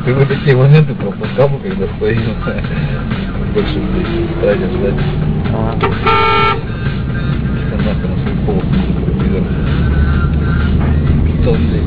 Ты вот такие моменты пропускал бы, когда стоим. Больше, блядь, тратишь, да? Ага. Что нахуй на свою полосу, пидор. Питон, блядь.